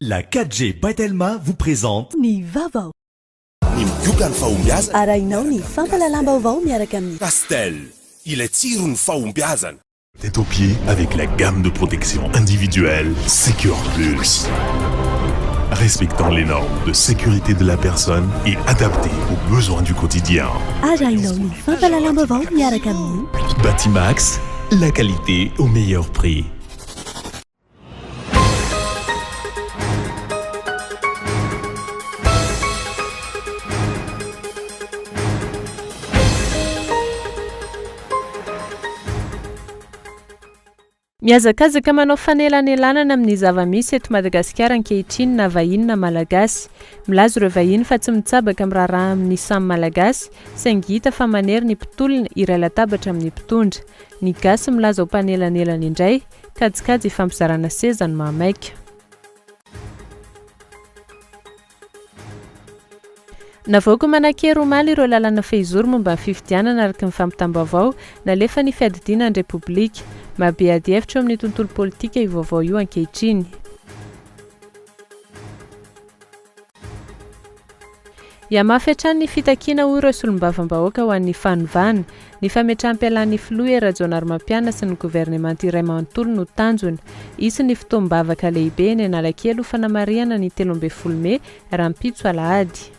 La 4G by Telma vous présente. Ny vaovao. Ny migoka ny fahombiazana. Arahinao ny fampahalalam-baovao miaraka amin'ny. Castel, ilay tsiron'ny fahombiazana. Tête aux pieds avec la gamme de protection individuelle Secure Plus. Respectant les normes de sécurité de la personne et adaptée aux besoins du quotidien. Arahinao ny fampahalalam-baovao miaraka amin'ny. Batimax, la qualité au meilleur prix. Mihazakazaka manao fanelanelanana amin'ny zava-misy eto Madagasikara ankehitriny na vahiny na Malagasy. Milaza ireo vahiny fa tsy mitsabaka amin'ny raharaha amin'ny samy Malagasy, saingy hita fa manery ny mpitolona hiray latabatra amin'ny mpitondra. Ny gasy milaza ho mpanelanelana indray, kajikajy ifampizarana seza no mahamaika. Navoaka manan-kery omaly ireo lalana fehizoro momba ny fifidianana araka ny fampitam-baovao nalefan'ny fiadidiana ny Repoblika. Mahabe adihevitra eo amin'ny tontolo politika io vaovao io ankehitriny. Hihamafy hatrany ny fitakiana hoy ireo solombavambahoaka ho an'ny fanovana. Ny fametraham-pialan'ny filoha Hery Rajaonarimampianina sy ny governemanta iray manontolo no tanjona. Hisy ny fotoam-bavaka lehibe eny Analakely ho fanamarihana ny 13 mey, rahampitso alahady.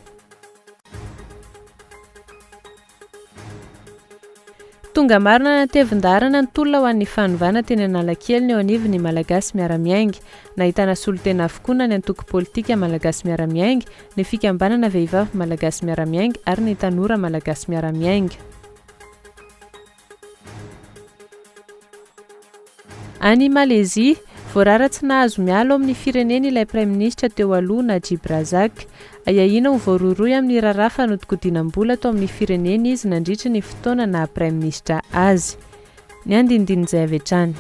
Tonga maro nanatevin-daharana ny tolona ho an'ny fanovana teny Analakely ny eo anivon'ny Malagasy Miara-Miainga. Nahitana solontena avokoa na ny antoko politika Malagasy Miara-Miainga, ny fikambanana Vehivavy Malagasy Miara-Miainga ary ny Tanora Malagasy Miara-Miainga. Any Malezia, voarara tsy nahazo miala ao amin'ny fireneny ilay praiminisitra teo aloha Najib Razak. Ahiahiana ho voarohirohy amin'ny raharaha fanodikodinam-bola tao amin'ny fireneny izy nandritry ny fotoana naha praiminisitra azy. Ny andinindin'izay avy hatrany.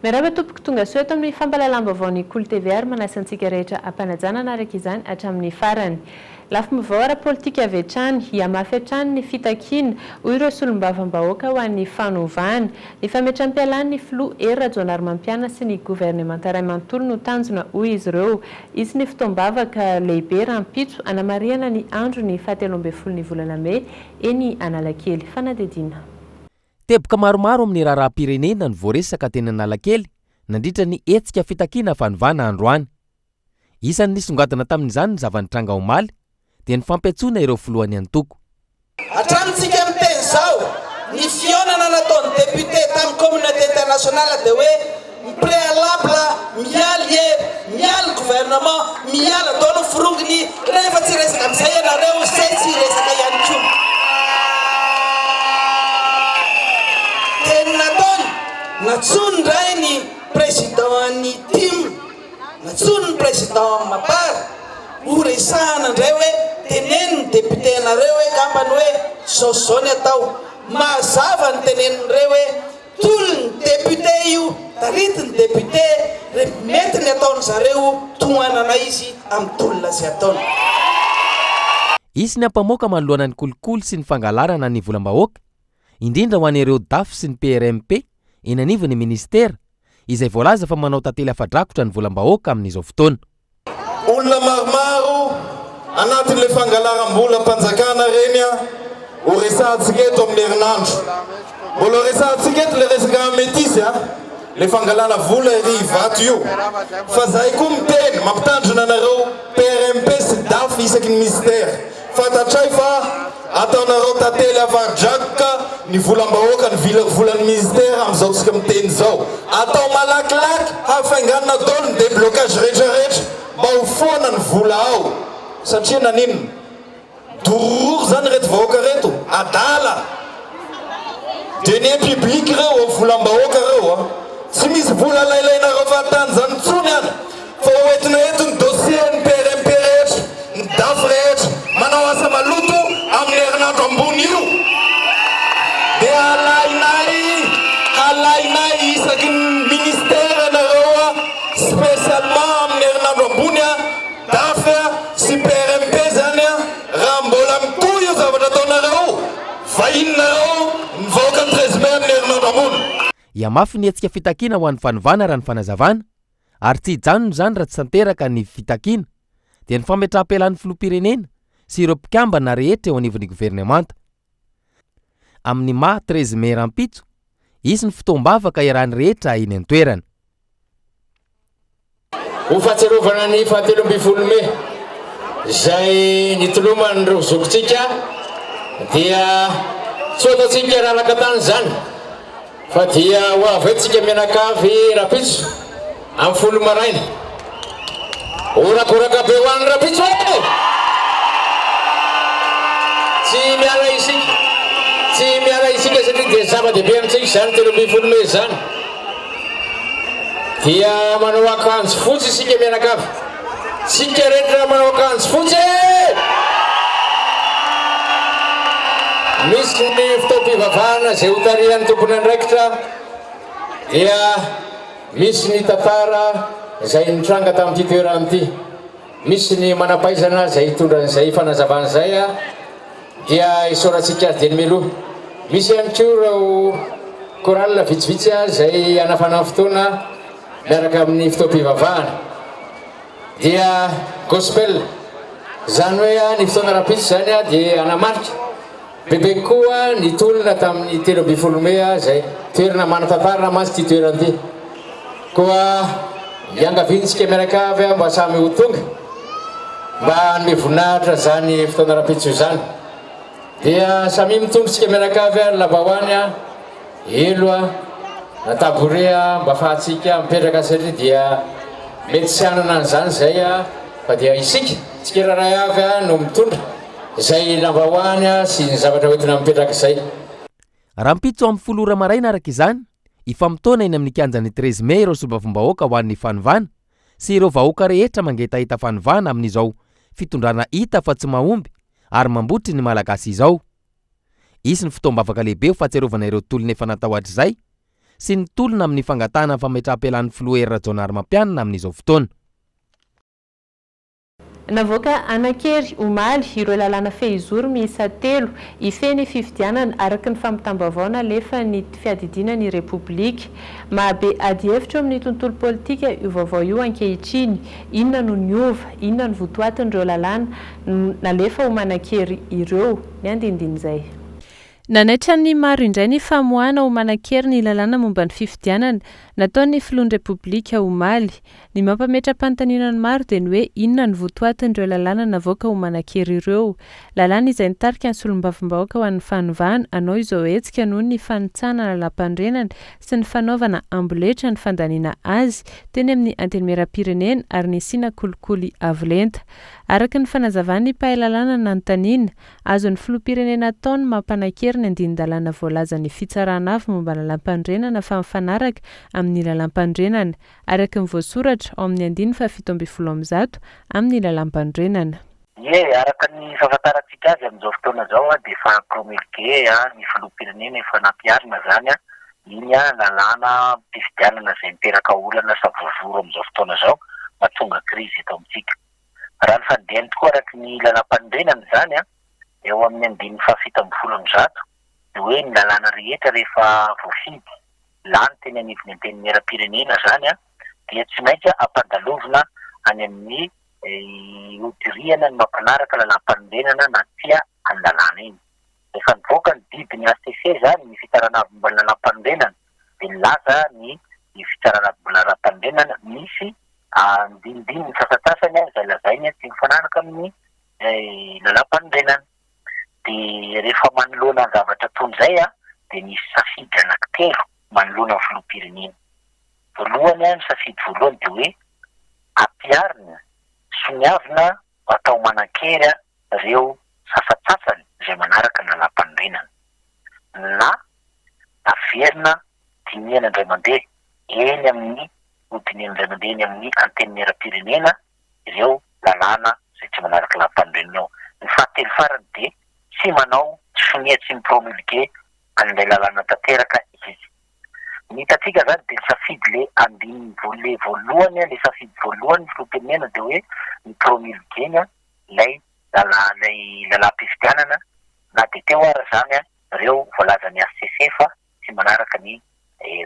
Miarahaba tompoko tonga soa eto amin'ny fampahalalam-baovaon'ny Kolo TV ary manasa antsika rehetra am-panajana hanaraka izany hatramin'ny farany. Lafim-baovao ara-politika avy hatrany, hihamafy hatrany ny fitakiana, hoy ireo solombavambahoaka ho an'ny fanovana. Ny fametram-pialan'ny filoha Hery Rajaonarimampianina sy ny governemanta iray manontolo no tanjona, hoy izy ireo. Hisy ny fotoam-bavaka lehibe rahampitso hanamarihana ny andro ny fahatelo ambin'ny folon'ny volana mey eny Analakely. Fanadihadiana. Teboka maromaro amin'ny raharaham-pirenena no voaresaka teny Analakely nandritra ny hetsika fitakiana fanovana androany. Isan'ny nisongadina tamin'izany ny zava-nitranga omaly dia ny fampiantsoana ireo filohan'ny antoko. Hatramintsika miteny izao, ny fihaonana nataon'ny député tamin'ny communauté internationale dia hoe ny préalable mialy hery, mialy gouvernement, miala daholo ny forongony, rehefa tsy hiresaka amin'izay ianareo, izay tsy hiresaka ihany koa. Teny nataony, nantsoiny indray ny président-n'ny tim, nantsoiny ny président Mapar, ho resahana indray hoe teneno ny député-nareo hoe angambany hoe izao sy izao ny atao. Mazava ny tenenin'ireo hoe Tolony député io, taritiny député, ref mety ny ataony zareo tohanana izy am tolona zay ataony. Hisy ny ampamoaka manoloana ny kolikoly sy ny fangalarana ny volam-bahoaka, indrindra ho an'ireo Daf sy ny PRMP eny anivon'ny minisitera, izay voalaza fa manao tantely afa-drakotra ny volam-bahoaka amin'izao fotoana. Olona maromaro anatin'ilay fangalaram-bolam-panjakana ireny ho resahantsika eto amin'ny herinandro. Mbola ho resahantsika eto ilay resaka metisy a, ilay fangalana vola ery Ivato io. Fa zahay koa miteny, mampitandrina anareo PRMP sy DAF isaky ny minisitera. Fantatray fa ataonareo tantely avari-drakoka ny volam-bahoaka, ny volan'ny ministera amin'izao tsika miteny izao. Atao malakilaky hafainganina daholo ny déblocage rehetra rehetra mba ho foana ny vola ao. Satria naninona? Dorororo zany ireto vahoaka ireto, adala! Deniers publics ireo, volam-bahoaka ireo a! Tsy misy vola alailainareo fahatany zany intsony any fa ho. isaky ny ministère nareo a, spécialement amin'ny herinandro ambony a, DAF sy PRMP zany a, raha mbola mitohy io zavatra ataonareo io, vahininareo ny vahoakan'ny 13 mai amin'ny herinandro ambony. Hihamafy ny hetsika fitakiana ho an'ny fanovana raha ny fanazavana, ary tsy hijanona izany raha tsy tanteraka ny fitakiana, dia ny fametraham-pialan'ny filoham-pirenena sy ireo mpikambana rehetra eo anivon'ny governemanta. Amin'ny maha 13 mai rahampitso, hisy ny fotoam-bavaka iarahan'ny rehetra eny an-toerana. Ho fahatsiarovana ny fahatelo ambin'ny folo mey izay nitoloman'ireo zokintsika dia tsy ho ataontsika raraka tany izany fa dia ho avy eto tsika mianakavy rahampitso amin'ny 10 maraina. Horakoraka be ho an'ny rahampitso e! Tsy miala isika, tsy miala isika satria dia zava-dehibe amintsika izany 13 mey izany. Dia manao akanjo fotsy isika mianakavy. Tsika rehetra manao akanjo fotsy e! Misy ny fotoam-pivavahana izay hotarihan'ny tompon'andraikitra dia misy ny tantara izay nitranga tamin'ity toerana ity. Misy ny manam-pahaizana izay hitondra an'izay fanazavana izay dia isaorantsika azy dieny mialoha. Misy ihany koa ireo chorale vitsivitsy izay hanafana ny fotoana miaraka amin'ny fotoam-pivavahana. Dia gospel, izany hoe ny fotoana rahampitso izany dia hanamarika Bebe kokoa ny tolona tamin'ny 13 mey izay toerana manan-tantara mantsy ity toerana ity. Koa iangaviantsika mianakavy mba samy ho tonga mba hanome voninahitra izany fotoana rahampitso izany. Dia samia mitondra isika mianakavy ny lambahoany, elo na tabouret mba afahantsika mipetraka satria dia mety tsy hanana an'izany izay fa dia isika tsirairay avy no mitondra. Izay lambahoany sy ny zavatra hoentina mipetraka izay. Rahampitso amin'ny 10 ora maraina araka izany, hifamotoana eny amin'ny kianjan'ny 13 mey ireo solombavambahoaka ho an'ny fanovana sy ireo vahoaka rehetra mangetaheta fanovana amin'izao fitondrana hita fa tsy mahomby ary mambotry ny Malagasy izao. Hisy ny fotoam-bavaka lehibe ho fahatsiarovana ireo tolona efa natao hatrizay sy ny tolona amin'ny fangatahana ny fametraham-pialan'ny filoha Hery Rajaonarimampianina amin'izao fotoana. Navoaka hanan-kery, omaly, ireo lalàna fehizoro miisa telo hifehy ny fifidianana, araka ny fampitam-baovao nalefan'ny fiadidiana ny Repoblika. Mahabe adihevitra eo amin'ny tontolo politika io vaovao io ankehitriny. Inona no niova? Inona no votoatin'ireo lalàna nalefa ho manan-kery ireo? Ny andinindin'izay. Nanaitra ny maro indray ny famoahana ho manan-kery ny lalàna momba ny fifidianana, nataon'ny filohan'ny Repoblika omaly. Ny mampametra-panontaniana ny maro dia ny hoe inona no votoatin'ireo lalàna navoaka ho manan-kery ireo. Lalàna izay nitarika ny solombavambahoaka ho an'ny fanovana hanao izao hetsika noho ny fanitsahana lalàmpanorenana sy ny fanaovana amboletra ny fandaniana azy teny amin'ny Antenimierampirenena ary nisiana kolikoly avo lenta. Araka ny fanazavan'ny mpahay lalàna nanontaniana, Azon'ny Filoham-pirenena atao ny mampanan-kery ny andinin-dalàna voalazan'ny Fitsarana Avo momba ny Lalàmpanorenana fa mifanaraka amin'ny Lalàmpanorenana, araka ny voasoratra ao amin'ny andininy faha-117 amin'ny Lalàmpanorenana. Ie, araka ny fahafantarantsika azy amin'izao fotoana izao dia efa promulgué ny filoham-pirenena, efa nampiharina izany iny lalànam-pifidianana izay miteraka olana savorovoro amin'izao fotoana izao, mahatonga krizy eto amintsika. Raha ny fandehany tokoa araka ny lalàmpanorenana izany, eo amin'ny andininy faha-117, dia hoe ny lalàna rehetra rehefa voafidy, lany teny anivon'ny Antenimierampirenena izany, dia tsy maintsy ampandalovina any amin'ny hodirihana ny mampanaraka lalàmpanorenana na tsia any lalàna iny. Rehefa nivoaka ny didin'ny HCC izany, ny Fitsarana Avo Momba ny Lalàmpanorenana, dia nilaza ny Fitsarana Avo Momba ny Lalàmpanorenana misy andinindininy sasantsasany izay lazainy tsy mifanaraka amin'ny lalàmpanorenana. Dia rehefa manoloana ny zavatra toy izay dia nisy safidy anankitelo manoloana ny filoham-pirenena. Voalohany, ny safidy voalohany dia hoe ampiharina, soniavina atao manan-kery ireo sasantsasany izay manaraka ny lalàmpanorenana na averina dinihana indray mandeha eny amin'ny hodinihana indray mandeha eny amin'ny Antenimierampirenena ireo lalàna izay tsy manaraka lalàmpanorenana ao. Ny fahatelo farany dia tsy manao sonia tsy mi-promulguer an'ilay lalàna tanteraka izy. Ny hitantsika zany dia ny safidy le andininy voa le voalohany le safidy voalohany ny filoham-pirenena dia hoe ny promulguer-ny ilay lalà ilay lalàm-pifidianana na dia teo ara zany ireo voalazan'ny HCC fa tsy manaraka ny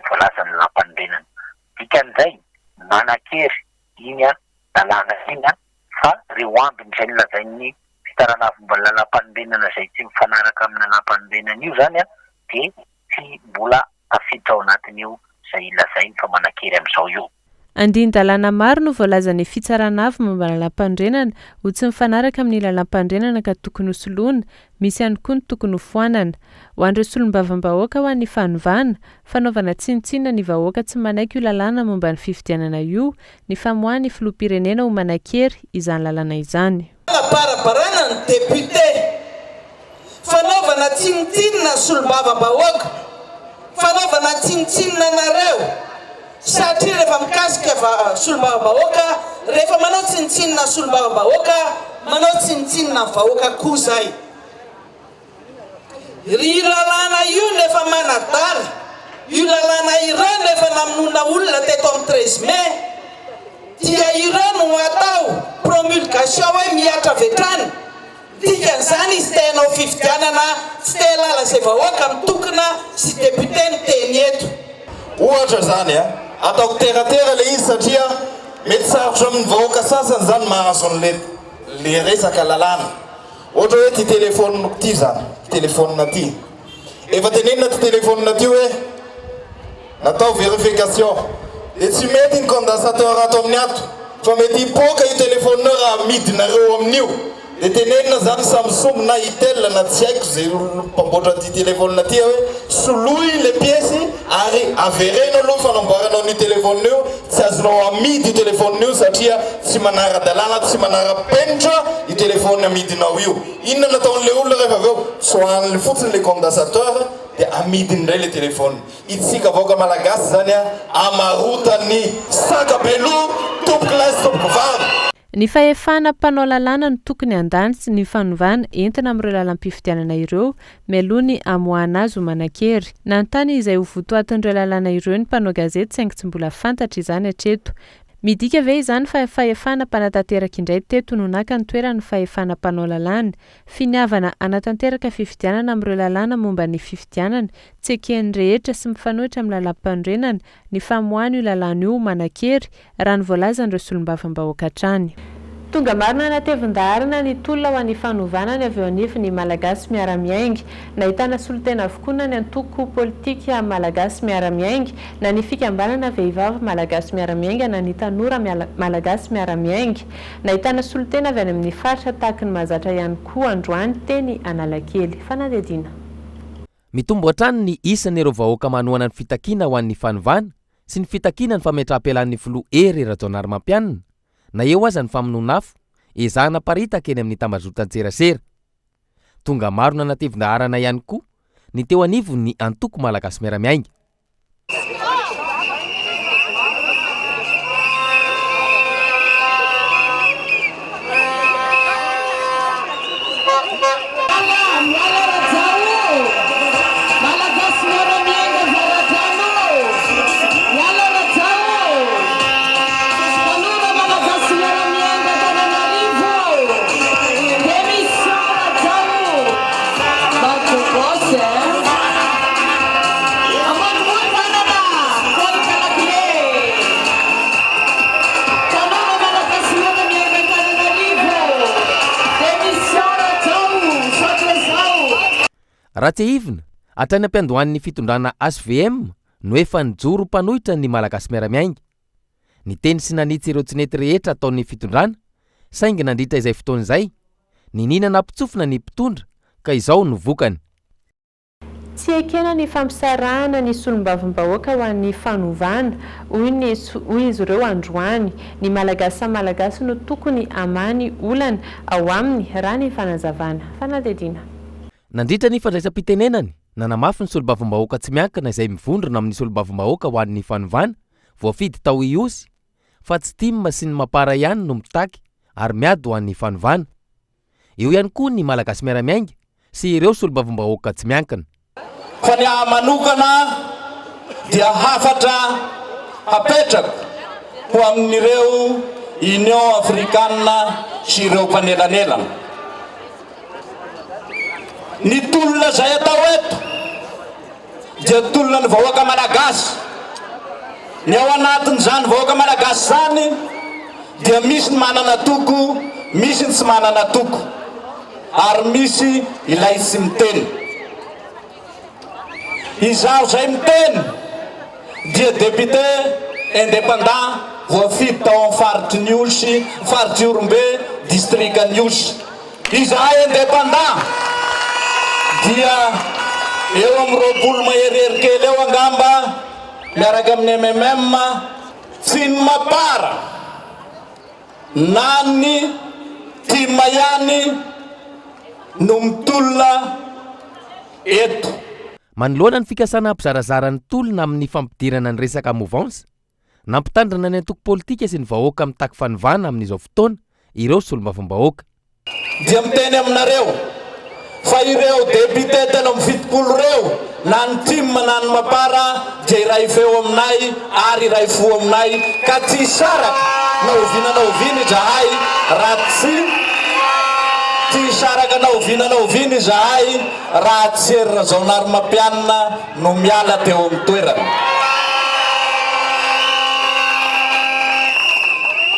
voalazan'ny lalàm-panorenana. Dikan'izay manan-kery iny lalàna iny fa ireo ambiny izay nolazain'ny fitsarana avo momba ny lalàm-panorenana izay tsy mifanaraka amin'ny lalàm-panorenana io izany dia tsy mbola tafiditra ao anatin'io izay lazainy fa manan-kery amin'izao io. Andinin-dalàna maro no voalazan'ny Fitsarana Avo momba ny Lalàmpanorenana ho tsy mifanaraka amin'ny Lalàmpanorenana ka tokony hosoloina, misy ihany koa ny tokony hofoanana. Ho an'ireo solombavambahoaka ho an'ny fanovana, fanaovana tsinontsinona ny vahoaka tsy manaiky io lalàna momba ny fifidianana io, ny famoahan'ny filoham-pirenena ho manan-kery izany lalàna izany. Fanabarabarana ny député, fanaovana tsinontsinona ny solombavambahoaka, fanaovana tsinontsinona anareo satria rehefa mikasika solombavambahoaka, rehefa manao tsinontsinona ny solombavambahoaka, manao tsinontsinona ny vahoaka koa zay. Ry lalàna io no efa manadala, io lalàna ireo no efa namonoana olona teto amin'ny 13 mai, dia ireo no atao promulgation hoe mihatra avy hatrany, dikan'izany izy te hanao fifidianana tsy te halala izay vahoaka mitokona sy député miteny eto. Ohatra izany a, ataoko teratera ilay izy satria mety sarotra amin'ny vahoaka sasany izany mahazo an'ilay le resaka lalàna. Ohatra hoe ty telephone-ko ty zany, telephone ty. Efa tenenina ty telephone ty hoe natao verification. Dia tsy mety ny condensateur ato amin'ny ato fa mety hipoaka io telephone io raha amidinareo amin'io. Dia tenenina zany Samsung na Itel na tsy haiko zay mpamboatra an'ity telephone ty hoe soloy le piesy ary avereno aloha fanamboaranao an'io telephone io, tsy azonao amidy io telephone io satria tsy manara-dalàna, tsy manara-penitra io telephone amidinao io. Inona no ataon'ilay olona rehefa avy eo? Tsoahany fotsiny ilay condensateur dia amidiny indray ilay telephone. Itsika vahoaka malagasy izany amarotan'ny saka be loha tompokolahy sy tompokovavy. Ny fahefana mpanao lalàna no tokony handany sy ny fanovana entina amin'ireo lalam-pifidianana ireo mialoha ny hamoahana azy ho manan-kery. Nanontany izay ho votoatin'ireo lalàna ireo ny mpanao gazety saingy tsy mbola fantatra izany hatreto. Midika ve izany fa fahefana mpanatanteraka indray teto no naka ny toeran'ny fahefana mpanao lalàna? Finiavana hanatanteraka fifidianana amin'ireo lalàna momba ny fifidianana tsy eken'ny rehetra sy mifanohitra amin'ny lalàmpanorenana ny famoahana io lalàna io ho manan-kery, raha ny voalazan'ireo solombavambahoaka hatrany. Tonga maro nanatevin-daharana ny tolona ho an'ny fanovana ny avy eo anivon'ny Malagasy Miara-Miainga. Nahitana solontena avokoa na ny antoko politika Malagasy Miara-Miainga, na ny fikambanana Vehivavy Malagasy Miara-Miainga na ny Tanora Malagasy Miara-Miainga. Nahitana solontena avy any amin'ny faritra tahaky ny mahazatra ihany koa androany teny Analakely. Fanadihadiana. Mitombo hatrany ny isan'ireo vahoaka manohana ny fitakiana ho an'ny fanovana sy ny fitakiana ny fametraham-pialan'ny filoha Hery Rajaonarimampianina na eo aza ny famonoana afo ezahana aparitaka eny amin'ny tambajotran-tserasera. Tonga maro nanatevin-daharana ihany koa ny teo anivon'ny antoko Malagasy Miara-Miainga. Raha tsiahivina, hatrany am-piandohan'ny fitondrana hvm no efa nijoro mpanohitra ny Malagasy Miara-Miainga. Niteny sy nanitsy ireo tsy nety rehetra ataon'ny fitondrana, saingy nandritra izay fotoana izay, niniana nampitsofina ny mpitondra ka izao no vokany. Tsy ekena ny fampisarahana ny solombavambahoaka ho an'ny fanovana, hoy ny hoy izy ireo androany. Ny Malagasy samy Malagasy no tokony hamaha ny olana ao aminy, raha ny fanazavana. Fanadihadiana. Nandritra ny fandraisam-pitenenany, nanamafy ny solombavambahoaka tsy miankina izay mivondrona amin'ny solombavambahoaka ho an'ny fanovana, voafidy tao Ihosy, fa tsy tim sy ny Mapar ihany no mitaky ary miady ho an'ny fanovana. Eo ihany koa ny Malagasy Miara-Miainga sy ireo solombavambahoaka tsy miankina. Fa ny ahy manokana Dia hafatra hapetrako ho amin'ireo Union Afrikana sy ireo mpanelanelana. Ny tolona izay atao eto dia tolona ny vahoaka Malagasy. Ny ao anatin'izany vahoaka Malagasy izany dia misy ny manana toko, misy ny tsy manana toko ary misy ilay tsy miteny. Izaho izay miteny dia député indépendant voafidy tao amin'ny faritry ny Ihosy, faritr'i Ihorombe, distrikan'i Ihosy. Izahay indépendant dia eo amin'ny 20 maherihery kely eo angamba miaraka amin'ny MMM, tsy ny Mapar na ny tim ihany no mitolona eto. Manoloana ny fikasana hampizarazara ny tolona amin'ny fampidirana ny resaka mouvance, nampitandrina ny antoko politika sy ny vahoaka mitaky fanovana amin'izao fotoana ireo solombavambahoaka. Dia miteny aminareo fa ireo député 73 ireo na ny tim na ny mapar dia iray feo aminay ary iray fo aminay ka tsy hisaraka na oviana na oviana izahay raha tsy tsy hisaraka na oviana na oviana izahay raha tsy Hery Rajaonarimampianina no miala teo amin'ny toerany.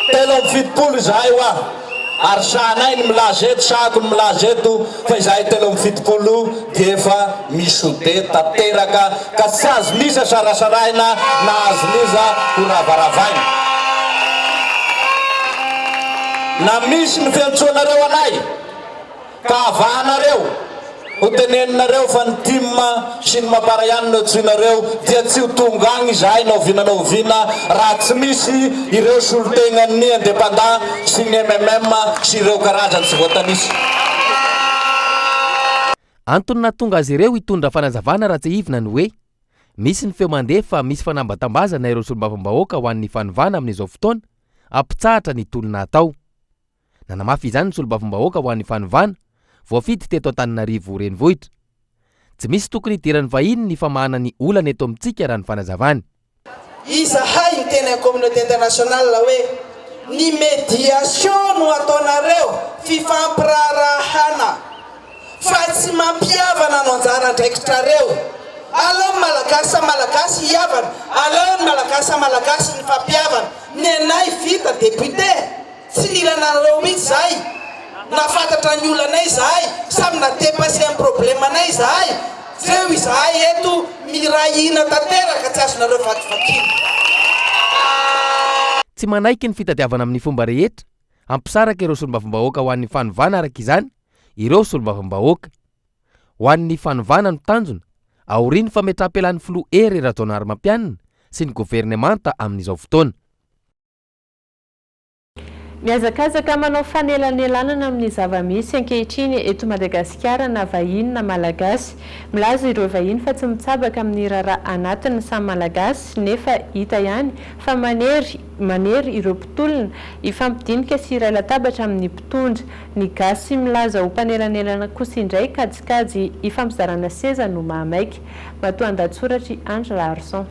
73 izahay hoa ary sahanay ny milaza eto, sahako ny milaza eto fa izahay 73 dia efa mi-souder tanteraka ka tsy azon'iza sarasarahina na azon'iza ho ravaravaina. Na misy ny fiantsoanareo anay. Ka havahanareo, ho teneninareo fa ny tim sy ny mapar ihany no antsoinareo dia tsy ho tonga agny izahay na oviana na oviana raha tsy misy ireo solontegnan'ny indépendant sy ny mmm sy ireo karazany tsy voatanisa. Antony nahatonga azy ireo hitondra fanazavana raha tsiahivina ny hoe, misy ny feo mandeha fa misy fanambatambazana ireo solombavambahoaka ho an'ny fanovana amin'izao fotoana hampitsahatra ny tolona atao. Nanamafy izany ny solombavambahoaka ho an'ny fanovana, voafidy teto Antananarivo Renivohitra. Tsy misy tokony hidiran'ny vahiny ny famahana ny olana eto amintsika raha ny fanazavany. Izahay miteny amin'ny communauté internationale hoe ny médiation no ataonareo, fifampiraharahana, fa tsy mampihavana no anjara andraikitrareo. Aleo ny Malagasy samy Malagasy hihavana, aleo ny Malagasy samy Malagasy nifampihavana. Ny anay vita député. Tsy nila anareo mihitsy zahay, nahafantatra ny olanay zahay, samy na depasser ny problème anay zahay, jereo izahay eto miray hina tanteraka tsy azonareo vakivakiana. Tsy manaiky ny fitadiavana amin'ny fomba rehetra hampisaraka ireo solombavambahoaka ho an'ny fanovana araka izany ireo solombavambahoaka. Ho an'ny fanovana no tanjona, aorian'ny fametraham-pialan'ny filoha Hery Rajaonarimampianina sy ny governemanta amin'izao fotoana. Mihazakazaka manao fanelanelanana amin'ny zava-misy ankehitriny eto Madagasikara na vahiny na Malagasy. Milaza ireo vahiny fa tsy mitsabaka amin'ny raharaha anatiny samy Malagasy nefa hita ihany fa manery manery ireo mpitolona hifampidinika sy hiray latabatra amin'ny mpitondra. Ny gasy milaza ho mpanelanelana kosa indray kajikajy hifampizarana seza no mahamaika. Matoandahatsoratr'i Andry Raharison.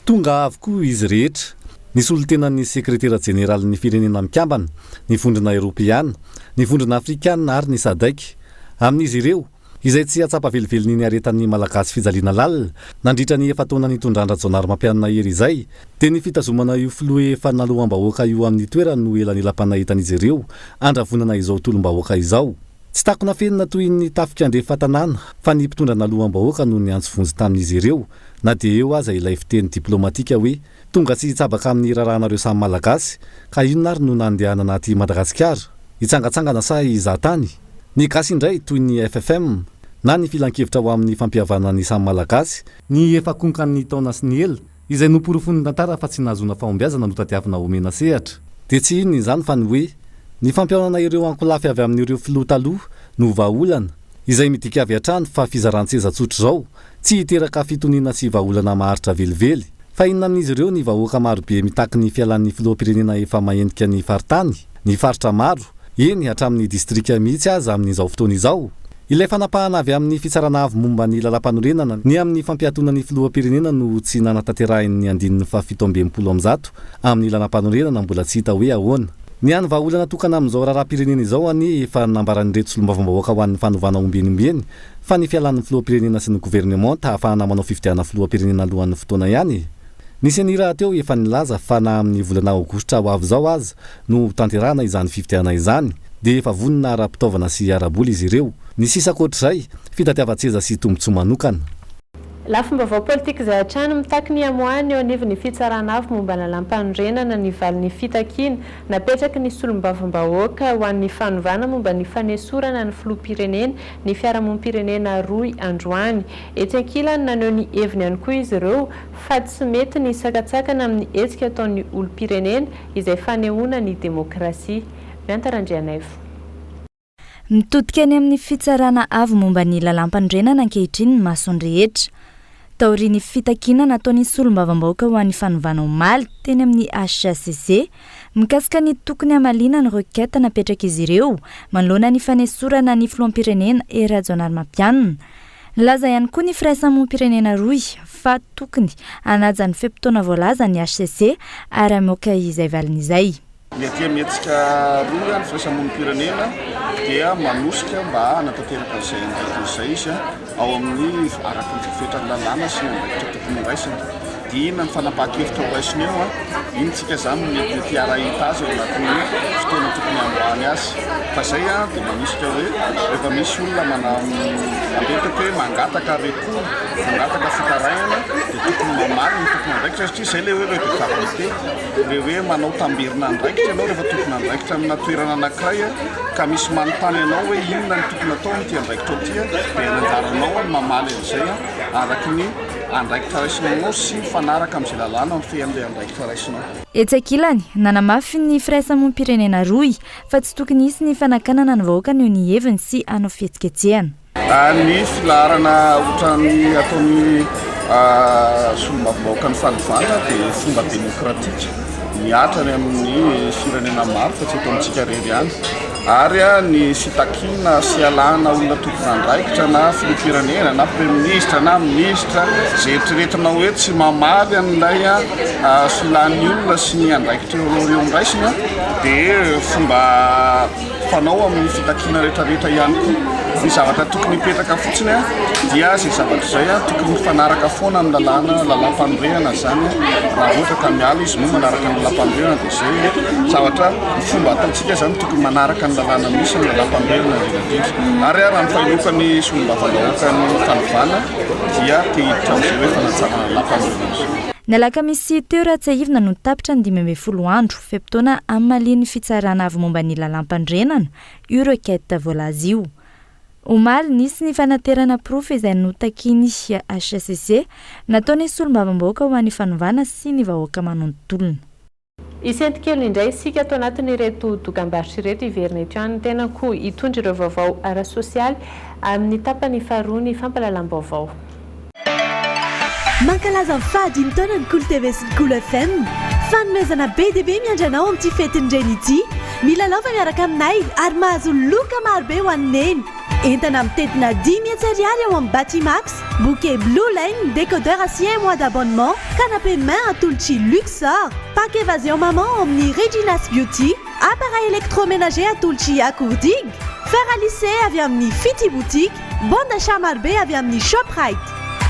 Tonga avokoa izy rehetra, ny solontenan'ny sekretera jeneralin'ny Firenena Mikambana, ny Vondrona Eoropeana, ny Vondrona Afrikana ary ny Sadec. Amin'izy ireo, izay tsy hahatsapa velively ny niaretan'ny Malagasy fijaliana lalina nandritra ny efa-taona nitondran-dRajaonarimampianina hery izay, dia ny fitazomana io filoha efa naloam-bahoaka io amin'ny toerany no elanelam-panahitan'izy ireo handravonana izao tolom-bahoaka izao. Tsy takona afenina toy ny tafika andrefa-tanàna fa ny mpitondra naloam-bahoaka no niantso vonjy tamin'izy ireo na dia eo aza ilay fiteny diplaomatika hoe tonga tsy hitsabaka amin'ny raharahanareo samy Malagasy ka inona ary no nandehanana aty Madagasikara? Hitsangatsangana sa hizaha tany? Ny gasy indray toy ny ffm na ny filankevitra ho amin'ny fampihavanana ny samy Malagasy, ny efa konkan'ny taona sy ny ela Izay noporofoin'ny tantara fa tsy nahazoana fahombiazana no tadiavina homena sehatra. Dia tsy inona izany fa ny hoe, ny fampihaonana ireo ankolafy avy amin'ireo filoha taloha no vahaolana, izay midika avy hatrany fa fizaran-tseza tsotr'izao, tsy hiteraka fitoniana sy vahaolana maharitra velively. Fa inona amin'izy ireo ny vahoaka marobe mitaky ny fialan'ny filoham-pirenena efa mahenika ny faritany, ny faritra maro, eny hatramin'ny distrika mihitsy aza amin'izao fotoana izao? Ilay fanapahana avy amin'ny Fitsarana Avo momba ny Lalàmpanorenana ny amin'ny fampiatoana ny Filoham-pirenena no tsy nanatanterahin'ny andininy faha-167 amin'ny Lalàmpanorenana mbola tsy hita hoe ahoana. Ny hany vahaolana tokana amin'izao raharaham-pirenena izao anie efa nambaran'ireto solombavambahoaka ho an'ny fanovana ombieny ombieny fa ny fialan'ny Filoham-pirenena sy ny governemanta hahafahana manao fifidianana Filoham-pirenena alohan'ny fotoana ihany e! Ny Ceni rahateo efa nilaza fa na amin'ny volana aogositra ho avy izao aza no hotanterahana izany fifidianana izany dia efa vonona ara-pitaovana sy ara-bola izy ireo. Ny sisa ankoatr'izay, fitadiavan-tseza sy tombontsoa manokana. Lafim-baovao politika izay hatrany mitaky ny hamoahana eo anivon'ny Fitsarana Avo momba ny Lalàmpanorenana ny valin'ny fitakiana napetraky ny solombavambahoaka ho an'ny fanovana momba ny fanesorana ny filoham-pirenena ny fiarahamonim-pirenena rohy androany. Etsy ankilany, naneho ny heviny ihany koa izy ireo fa tsy mety ny sakantsakana amin'ny hetsika ataon'ny olom-pirenena izay fanehoana ny demokrasia. Mianta Randrianaivo. Mitodika any amin'ny Fitsarana Avo momba ny Lalàmpanorenana ankehitriny ny mason'ny rehetra. Taorian'ny fitakiana nataon'ny solombavambahoaka ho an'ny fanovana omaly teny amin'ny hcc mikasika ny tokony hamaliana ny requête napetrak'izy ireo manoloana ny fanesorana ny filoham-pirenena Hery Rajaonarimampianina Nilaza ihany koa ny firaisamonim-pirenena rohy fa tokony hanaja ny fe-potoana voalaza ny hcc ary hamoaka izay valiny izay. Ny aty amin'ny hetsika rohy ny firaisamonim-pirenena dia manosika mba hanatanteraka an'izay andraikiny izay izy ao amin'ny araka ny voafetran'ny lalàna sy ny andraikitra tokony horaisiny. Dia inona ny fanapahan-kevitra horaisiny eo? Iny tsika izany no mety mety hiara-hahita azy ao anatin'ny fotoana tokony hamoahany azy. Fa izay dia manosika hoe rehefa misy olona manambetaka hoe mangataka recours, mangataka fitarainana dia tokony mamaly ny tompon'andraikitra satria izay ilay hoe redevabilité, ilay hoe manao tamberina andraikitra ianao rehefa tompon'andraikitra amina toerana anankiray ka misy manontany anao hoe inona no tokony atao amin'ity andraikitrao ity dia anjaranao ny mamaly an'izay araka ny andraikitra raisinao sy mifanaraka amin'izay lalàna mifehy an'ilay andraikitra raisinao. Etsy ankilany, nanamafy ny firaisamonim-pirenena rohy fa tsy tokony hisy ny fanakanana ny vahoaka haneho ny heviny sy hanao fihetsiketsehana. Ny filaharana ohatran'ny ataon'ny solombavambahoakan'ny fanovana dia fomba demokratika mihatra any amin'ny firenena maro fa tsy eto amintsika irery ihany. Ary ny fitakiana fialana olona tompon'andraikitra na filoham-pirenena na praiminisitra na minisitra izay eritreretinao hoe tsy mamaly an'ilay filan'ny olona sy ny andraikitra eo andraisiny dia fomba fanao amin'ny fitakiana rehetrarehetra ihany koa. Ny zavatra tokony hipetraka fotsiny dia izay zavatra izay tokony mifanaraka foana amin'ny lalàna, lalàmpanorenana izany raha ohatra ka miala izy no manaraka ny lalàmpanorenana dia izay zavatra Ny fomba ataontsika izany tokony manaraka ny lalàna misy ny lalàmpanorenana indrindra indrindra. Ary raha ny fahenoka ny solombavambahoakan'ny fanovana dia te hiditra amin'izay hoe fanatsarana ny lalàmpanorenana izay. Ny alakamisy teo raha tsiahivina no tapitra ny 15 andro fe-potoana hamalian'ny Fitsarana Avo momba ny Lalàmpanorenana io requête voalaza io. Omaly, nisy ny fanaterana porofo izay notakian'ny hcc nataon'ny solombavambahoaka ho an'ny fanovana sy ny vahoaka manontolona. Hisento kely indray isika ato anatin'ireto dokambarotra ireto, hiverina eto ihany ny tenako hitondra ireo vaovao ara-sosialy amin'ny tapany faharoa ny fampahalalam-baovao. Mankalaza ny fahadimy taona ny Kolo TV sy ny Kolo FM. Fanomezana be dia be miandry anao amin'ity fetin'ny Reny ity. Milalaova miaraka aminay ary mahazo loka marobe ho an'i Neny. Entana mitentina 500 ariary ao amin'ny Batimax, bouquet Blue Line, décodeur sy un mois d'abonnement, canapé main atolotr'i Luxor, pack évasion maman ao amin'ny Regina's Beauty, appareil électroménager atolotr'i Akourdig, fer à lisser avy amin'ny Fity Boutique, bon d'achat marobe avy amin'ny Shoprite.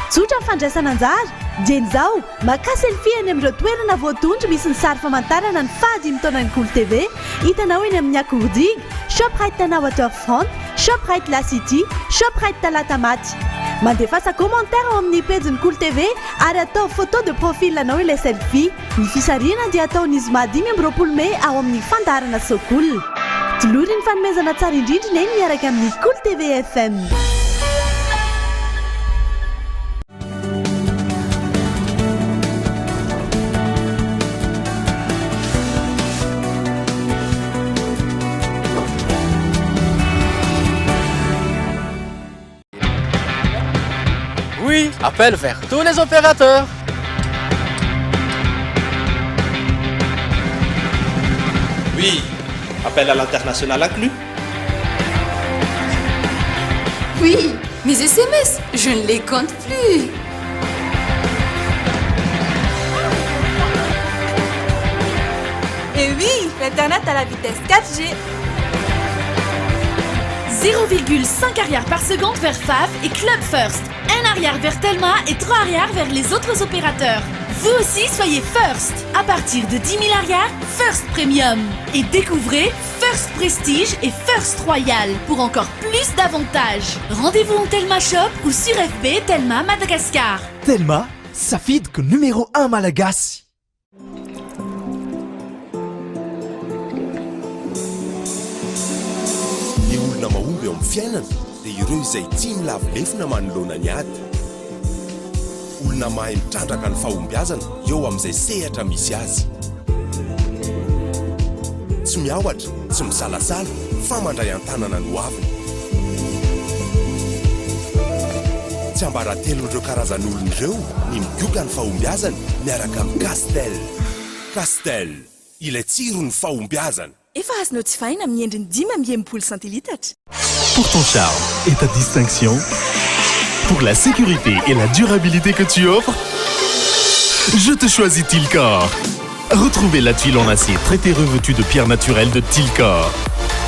Tsotra ny fandraisana anjara, dieny izao, makà selfie eny amin'ireo toerana voatondro misy ny sary famantarana ny fahadimy taonan'ny Kolo TV, hitanao eny amin'ny Akourdig, Shoprite Tana Waterfront, Shoprite La City, Shoprite Talatamaty. Mandefasa commentaire ao amin'ny pejin'ny Kolo TV ary ataovy photo de profil anao ilay selfie. Ny fisarihana dia hatao ny zoma 25 mey ao amin'ny fandaharana So Cool. Tolory ny fanomezana tsara indrindra Neny miaraka amin'ny Kolo TV FM. Oui, appel vers tous les opérateurs. Oui, appel à l'international inclus. Oui, mes SMS, je ne les compte plus. Et oui, l'internet à la vitesse 4G. 0,5 ariary par seconde vers FAF et Club First. 1 ariary vers Telma et 3 ariary vers les autres opérateurs. Vous aussi, soyez First. À partir de 10 000 ariary, First Premium. Et découvrez First Prestige et First Royal pour encore plus d'avantages. Rendez-vous en Telma Shop ou sur FB Telma Madagascar. Telma, safidiko numéro 1 malagasy. Ny olona mahomby eo amin'ny fiainana dia ireo izay tsy milavo lefona manoloana ny ady. Olona mahay mitrandraka ny fahombiazana eo amin'izay sehatra misy azy. Tsy miahotra, tsy misalasala fa mandray an-tanana ny hoaviny. Tsiambaratelon'ireo karazan'olona ireo ny migoka ny fahombiazany miaraka amin'ny Castel. Castel, ilay tsiron'ny fahombiazana. Efa azonao jifaina amin'ny endriny 65 centilitatra. Pour ton charme et ta distinction, pour la sécurité et la durabilité que tu offres, je te choisis Tilcor. Retrouvez la tuile en acier traitée revêtue de pierre naturelle de Tilcor.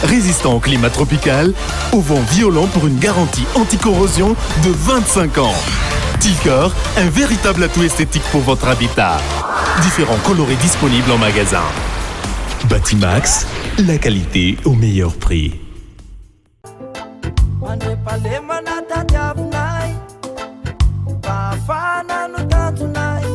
Résistant au climat tropical, au vent violent pour une garantie anticorrosion de 25 ans. Tilcor, un véritable atout esthétique pour votre habitat. Différents coloris disponibles en magasin. Batimax, la qualité au meilleur prix. Fandriampahalemana tadiavinay, fahafahana no tanjonay.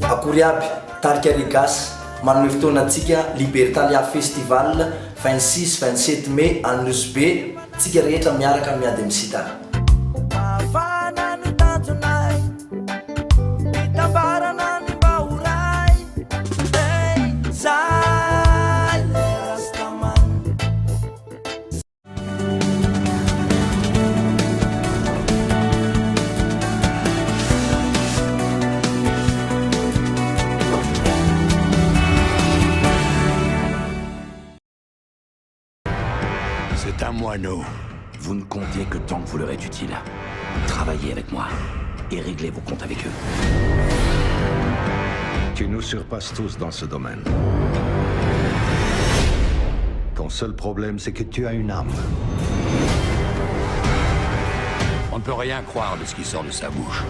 Akory aby, tarika Regas, manome fotoana antsika Libertalia Festival 26, 27 mai any Nosy Be, tsika rehetra miaraka miady amin'ny sida. Fahafahana no tanjonay, fitambarana ny mba ho ray. Hey, zay le Rastaman. C'est un moineau. Vous ne comptez que tant que vous leur êtes utile. Travaillez avec moi et réglez vos comptes avec eux. Tu nous surpasses tous dans ce domaine. Ton seul problème, c'est que tu as une âme. On ne peut rien croire de ce qui sort de sa bouche.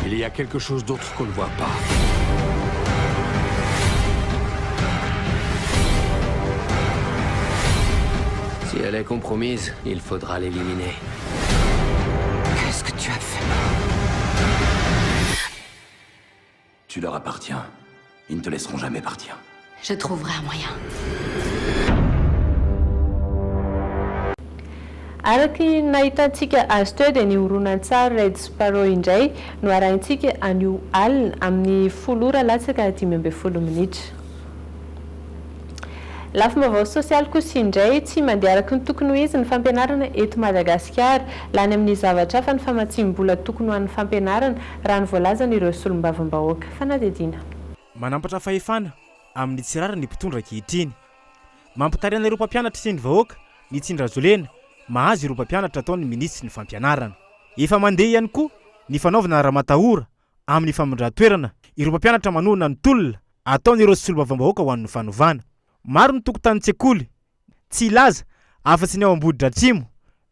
Il y a quelque chose d'autre qu'on ne voit pas. Si elle est compromise, il faudra l'éliminer. Qu'est-ce que tu as fait Tu leur appartiens. Ils ne te laisseront jamais partir. Je trouverai un moyen. Araka ny nahitantsika azy teo dia ny horonantsary Red Sparrow indray no arahintsika anio alina amin'ny folo ora latsaka 15 minitra. Lafim-baovao sosialy kosa indray, tsy mandeha araka ny tokony ho izy ny fampianarana eto Madagasikara. Lany amin'ny zavatra hafa ny famatsiam-bola tokony ho an'ny fampianarana, raha ny voalazan'ireo solombavambahoaka. Fanadihadiana. Manampatra fahefana amin'ny tsy rariny ny mpitondra ankehitriny. Mampitaraina ireo mpampianatra sy ny vahoaka ny tsindrazolena mahazo ireo mpampianatra ataon'ny minisitry ny fampianarana. Efa mandeha ihany koa ny fanaovana ramatahora amin'ny famindran-toerana ireo mpampianatra manohana ny tolona ataon'ireo solombavambahoaka ho an'ny fanovana. Maro ny tokotanin-tsekoly tsy hilaza afa-tsy ny ao Ambohidratrimo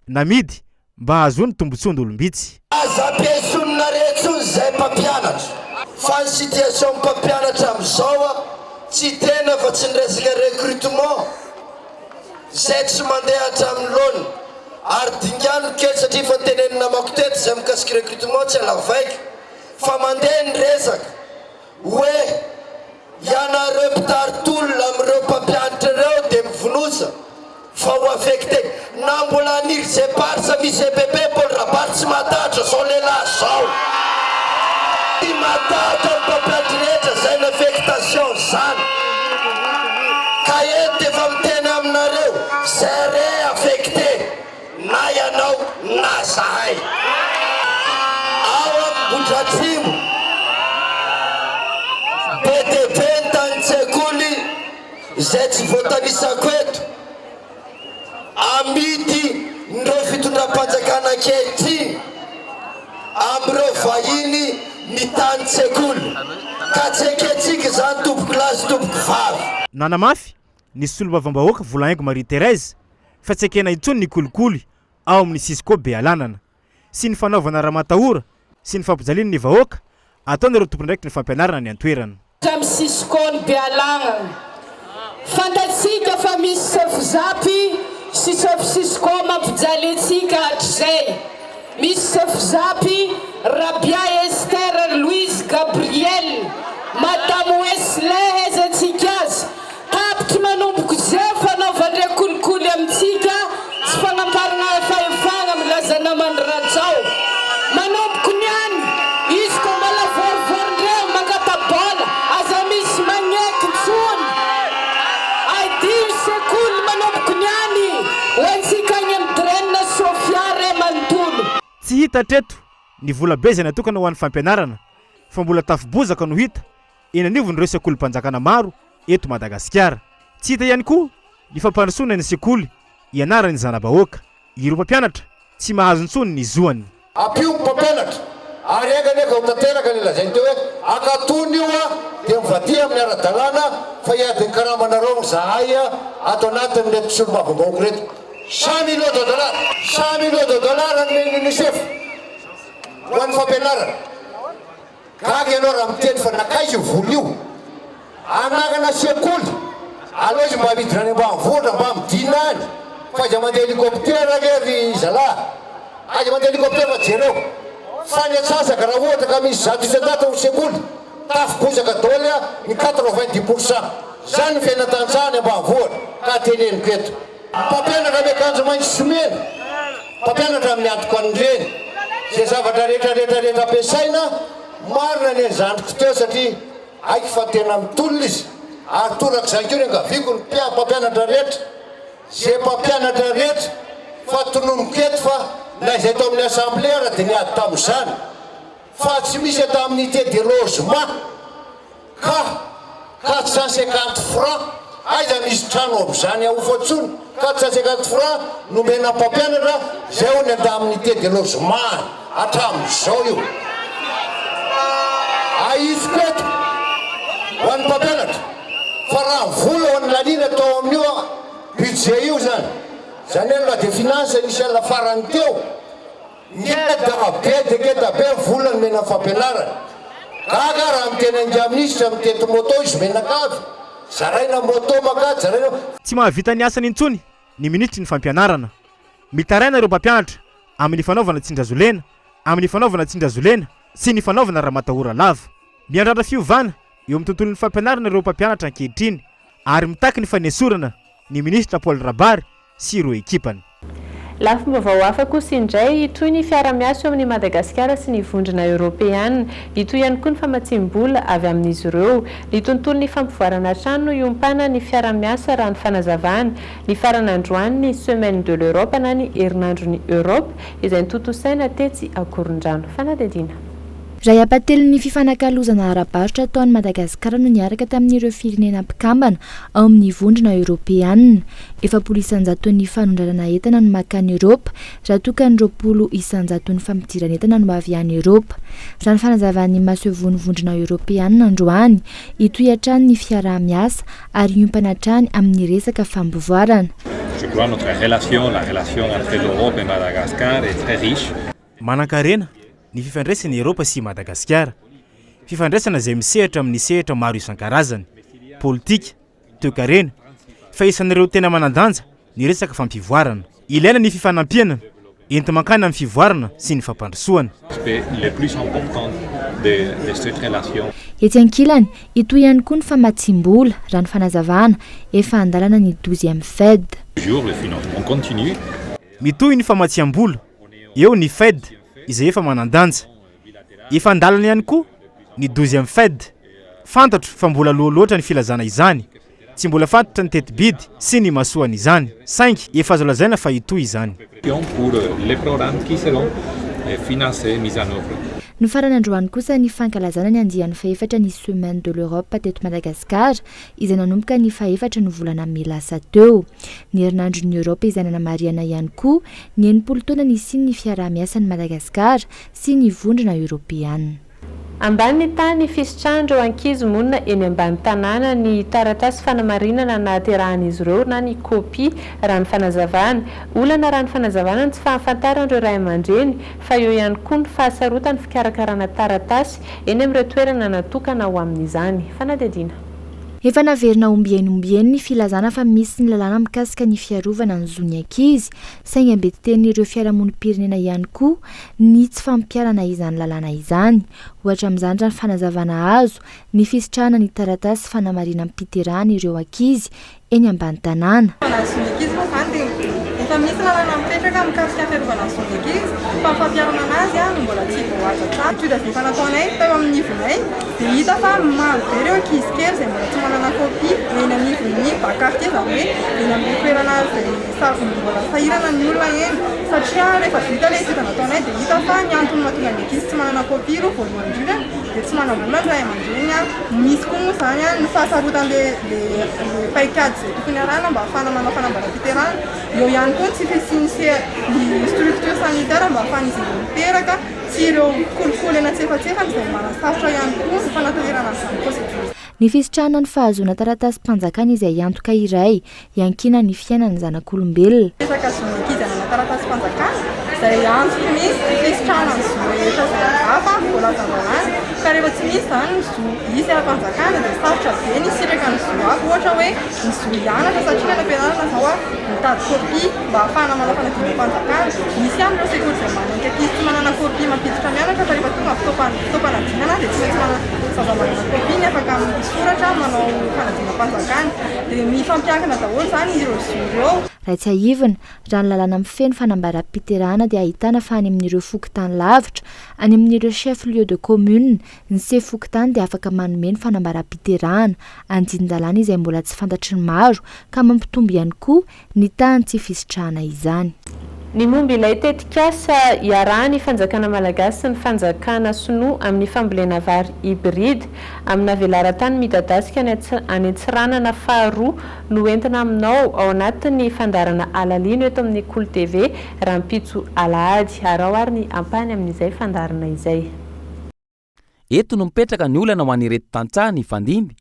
namidy mba hahazoany tombontsoan'olom-bitsy. Aza ampiesonina-re intsony zay mpampianatra fa ny situation mpampianatra amizao a tsy tena fa tsy ny resaka recrutement zay tsy mandeha hatramin'ny laoniny ary dingano kely satria efa notenenin'ny namako teto zay mikasika recrutement tsy alavaiko fa mandeha ny resaka hoe ianareo mpitari-tolona amin'ireo mpampianatra ireo dia mivonosa fa ho affecté na mbola haniry ze Barça misy EPP Paul Rabary tsy mahatahotra zao lehilahy zao tsy mahatahotra ny mpampianatra rehetra zay n'affectation zany ka eto efa miteny aminareo zay re affecté na ianao na zahay ao Ambohidratrimo be dia be ny tanin-tsekoly izay tsy voatanisako eto amidy. n'ireo fitondram-panjakana ankehitriny amin'ireo vahiny ny tanin-tsekoly ka tsy ekentsika izany tompokolahy sy tompokovavy. Nanamafy ny solombavambahoaka Volahaingo Marie Thérèse fa tsy ekena intsony ny kolikoly ao amin'ny Cisco Bealanana sy ny fanaovana ramatahora sy ny fampijaliana ny vahoaka ataon'ireo tompon'andraikitry ny fampianarana any an-toerana. Hatramin'ny Cisco ny Bealagnana. Fantatsika fa misy sefo Zapy sy sefo Cisco mampijaly antsika hatrizay. Misy sefo Zapy, Rabia Esther Louise Gabriel, Madame Wesley haizatsika azy. Tapitry manomboko zeo fanaovandre kolikoly amintsika sy fagnamparagna fahefagna milaza namany Rajao. Manomboko niany, izy ko mbola vorivorindreo mangata-bola, aza misy magneky ntsony. Aidio sekoly manomboko niany ho antsika agny am Dren Sofia re manontolo. Tsy hita hatreto ny volabe izay natokana ho an'ny fampianarana fa mbola tafo bozaka no hita eny anivon'ireo sekolim-panjakana maro eto Madagasikara. Tsy hita ihany koa ny fampandrosoana ny sekoly ianaran'ny zana-bahoaka. Ireo mpampianatra tsy mahazo intsony ny zoany. Ampio ny mpampianatra ary enga anie ka ho tanteraka ilay lazainy teo hoe akatony io a dia mivadia amin'ny ara-dalàna fa hiady ny karamanareo izahay ato anatin'ireto solombavambahoaka ireto. 100 millions de dollars! 100 millions de dollars nomen'ny Unicef ho an'ny fampianarana. Gaga ianao raha miteny fa nakaiza io vola io? Anangana sekoly, aleo izy mba midina any ambanivohitra mba midina any fa aiza mandeha hélicoptère anie ry zalahy, aiza mandeha hélicoptère fa jereo fa ny atsasaka raha ohatra ka misy 100% ny sekoly, tafo bozaka daholo ny 90%, zany ny fiainan-tantsaha any ambanivohitra ka teneniko eto. Mpampianatra miakanjo maitso sy mena, mpampianatra amin'ny antoko an'ireny, izay zavatra rehetra rehetra rehetra ampiasaina, marina ny an'i zandriko teo satria haiko fa tena mitolona izy, ary torak'izany koa ny angaviako ny mpampianatra rehetra, izay mpampianatra rehetra fa tononiko eto fa na izay tao amin'ny assemblée ara dia niady tamin'izany fa tsy misy eto amin'ny unité de logement. Ka 450 francs aiza misy trano amin'izany ahofa intsony, 450 francs nomena mpampianatra zay hono indemnité de logement-ny hatramin'izao io. Ahitsiko eto ho an'ny mpampianatra fa raha ny vola ho an'ny laniana tao amin'io budget io zany, zany hoe loi de finances initiale farany teo, Ngeda be dia ngeda be ny vola nomena ny fampianarana. Gaga aho raha miteny an'ingahy minisitra mitety moto izy menakavy. Zaraina moto maka, zaraina. Tsy mahavita ny asany intsony ny minisitry ny fampianarana. Mitaraina ireo mpampianatra amin'ny fanaovana tsindrazolena, amin'ny fanaovana tsindrazolena sy ny fanaovana ramatahora lava. Miandrandra fiovana eo amin'ny tontolon'ny fampianarana ireo mpampianatra ankehitriny ary mitaky ny fanesorana ny minisitra Paul Rabary sy ireo ekipany. Lafim-baovao hafa kosa indray, hitohy ny fiara-miasa eo amin'i Madagasikara sy ny Vondrona Eoropeana. Hitohy ihany koa ny famatsiam-bola avy amin'izy ireo. Ny tontolon'ny fampivoarana hatrany no hiompanan'ny fiara-miasa raha ny fanazavana. Nifarana androany ny Semaine de l'Europe na ny Herinandron'i Europe izay notontosaina tetsy Ankorondrano. Fanadihadiana. Iray ampahatelon'ny fifanakalozana ara-barotra ataon'i Madagasikara no niaraka tamin'ireo firenena mpikambana ao amin'ny Vondrona Eoropeanina. 40 isan-jaton'ny fanondranana entana no mankany Eoropa, raha toa ka ny 20 isan-jaton'ny fampidiran'entana no avy any Eoropa. Raha ny fanazavan'ny masoivohon'ny Vondrona Eoropeanina androany, hitohy hatrany ny fiaraha-miasa ary hiompana hatrany amin'ny resaka fampivoarana. Je crois notre relation, la relation entre l'Europe et Madagascar est très riche. Manankarena ny fifandraisan'i Eropa sy i Madagasikara. Fifandraisana izay misehatra amin'ny sehatra maro isan-karazany, politika, toekarena, fa isan'ireo tena manan-danja ny resaka fampivoarana. Ilaina ny fifanampiana enti-mankany amin'ny fivoarana sy ny fampandrosoana. Etsy ankilany, hitohy ihany koa ny famatsiam-bola, raha ny fanazavana, efa an-dalana ny douzième Fed. Mitohy ny famatsiam-bola. Eo ny Fed izay efa manan-danja. Efa an-dalana ihany koa ny douzième Fed. Fantatro fa mbola aloha loatra ny filazana izany. Tsy mbola fantatra ny teti-bidy sy ny masoan'izany. Saingy efa azo lazaina fa hitohy izany. Nofarana androany kosa ny fankalazana ny andiany fahefatra ny Semaine de l'Europe teto Madagasikara izay nanomboka ny fahefatry ny volana mey lasa teo. Ny herinandron'ny Eoropa izay nanamarihana ihany koa ny 60 taona nisian'ny fiaraha-miasan'i Madagasikara sy ny Vondrona Eoropeana. Ambany ny tany fisitrahan'ireo ankizy monina eny ambany tanàna ny taratasy fanamarinana nahaterahan'izy ireo na ny kopia, raha ny fanazavana. Olana raha ny fanazavana ny tsy fahafantaran'ireo ray aman-dreny fa eo ihany koa ny fahasarotan'ny fikarakarana taratasy eny amin'ireo toerana natokana ho amin'izany. Fanadihadiana. Efa naverina ombieny ombieny ny filazana fa misy ny lalàna mikasika ny fiarovana ny zon'ny ankizy, saingy ambetiten'ireo fiarahamonim-pirenena ihany koa ny tsy fampiharana izany lalàna izany. Ohatra amin'izany raha ny fanazavana azo, ny fisitrahana ny taratasy fanamarinam-piterahana ireo ankizy eny ambany tanàna. Fiarovana ny zon'ny ankizy moa izany dia efa misy lalàna mipetraka mikasika ny fiarovana ny zon'ny ankizy fa ny fampiharana anazy no mbola tsy voahaja tsara. Étude avy efa nataonay teo amin'ny nivonay dia hita fa maro be ireo ankizy kely izay mbola tsy manana copie eny anivon'ny bas quartier izany hoe eny amin'ireo toerana izay mbola sahirana ny olona eny satria rehefa vita ilay étude nataonay dia hita fa ny antony mahatonga ny ankizy tsy manana copie aloha voalohany indrindra dia tsy manam-bola ny ray aman-dreny. Misy koa moa izany ny fahasarotan'ilay paikady izay tokony arahina mba hahafahana manao fanambaram-piterahana. Eo ihany koa ny tsy fisian'ny ny structure sanitaire mba hahafahan'izy ireo miteraka sy ireo kolikoly eny antsefatsefany izay manasarotra ihany koa ny fanatanterahana an'izany procédure izany. Ny fisitrahana ny fahazoana taratasim-panjakana izay antoka iray iankinan'ny fiainan'ny zanak'olombelona. Resaka zon'ny ankizy hanana taratasim-panjakana izay antoky ny fisitrahana ny zo rehetra izay hafa voalazan-dalàna. Ka rehefa tsy misy izany ny zo hisy ara-panjakana dia sarotra be ny hisitraka ny zo hafa, ohatra hoe ny zo hianatra satria ny any am-pianarana izao mitady kopia mba hahafahana manao fanadinam-panjakana. Misy ihany ireo sekoly izay manaiky ankizy tsy manana kopia mampiditra mianatra fa rehefa tonga fotoam-panadinana dia tsy maintsy manana zaza manana kopia ny afaka misoratra manao fanadinam-panjakana. Dia mifampiankina daholo izany ireo zo ireo. Raha tsiahivina, raha ny lalàna mifehy ny fanambaram-piterahana dia ahitana fa any amin'ireo fokontany lavitra, any amin'ireo chef lieu de commune, ny sefo fokontany dia afaka manome ny fanambaram-piterahana, andinin-dalàna izay mbola tsy fantatry ny maro ka mampitombo ihany koa ny tahan'ny tsy fisitrahana izany. Ny momba ilay tetikasa iarahan'ny fanjakana malagasy sy ny fanjakana sinoa amin'ny fambolena vary hybride amina velaran-tany midadasika any any Antsiranana faharoa no entina aminao ao anatin'ny fandaharana Alalino eto amin'ny Kolo TV rahampitso alahady. Araho ary ny ampahany amin'izay fandaharana izay. Eto no mipetraka ny olana ho an'ireto tantsaha nifandimby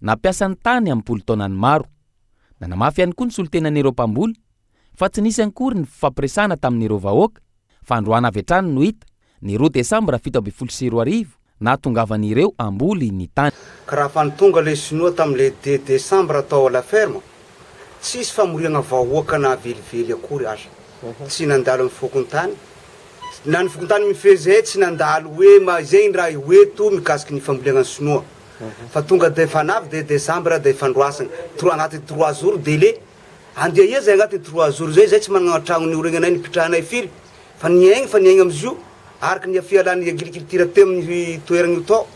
nampiasa ny tany am-polo taonany maro. Nanamafy ihany koa ny solontenan'ireo mpamboly fa tsy nisy ankory ny fifampiresahana tamin'ireo vahoaka fa androany avy hatrany no hita, ny roa desambra 2017, nahatongavan'ireo hamboly ny tany. Ka raha fa ny tonga le sinoa tamin'le deux décembre tao à la ferme, tsisy famoriagna vahoaka na velively akory aza, tsy nandalo amin'ny fokontany, Na ny fokontany mifehy zay tsy nandalo hoe ma zegny raha ho eto mikasiky ny famboleagna ny sinoa fa tonga de efa navy de décembre de fandroasagna trois agnatin'ny trois jours délai andeha ia zay agnatin'ny trois jours zay zay tsy managna tragno nioregnanay nipitrahanay firy fa niaigny fa niaigny amizio araka ny fialan'ny agriculture teo amin'ny toeragna io tao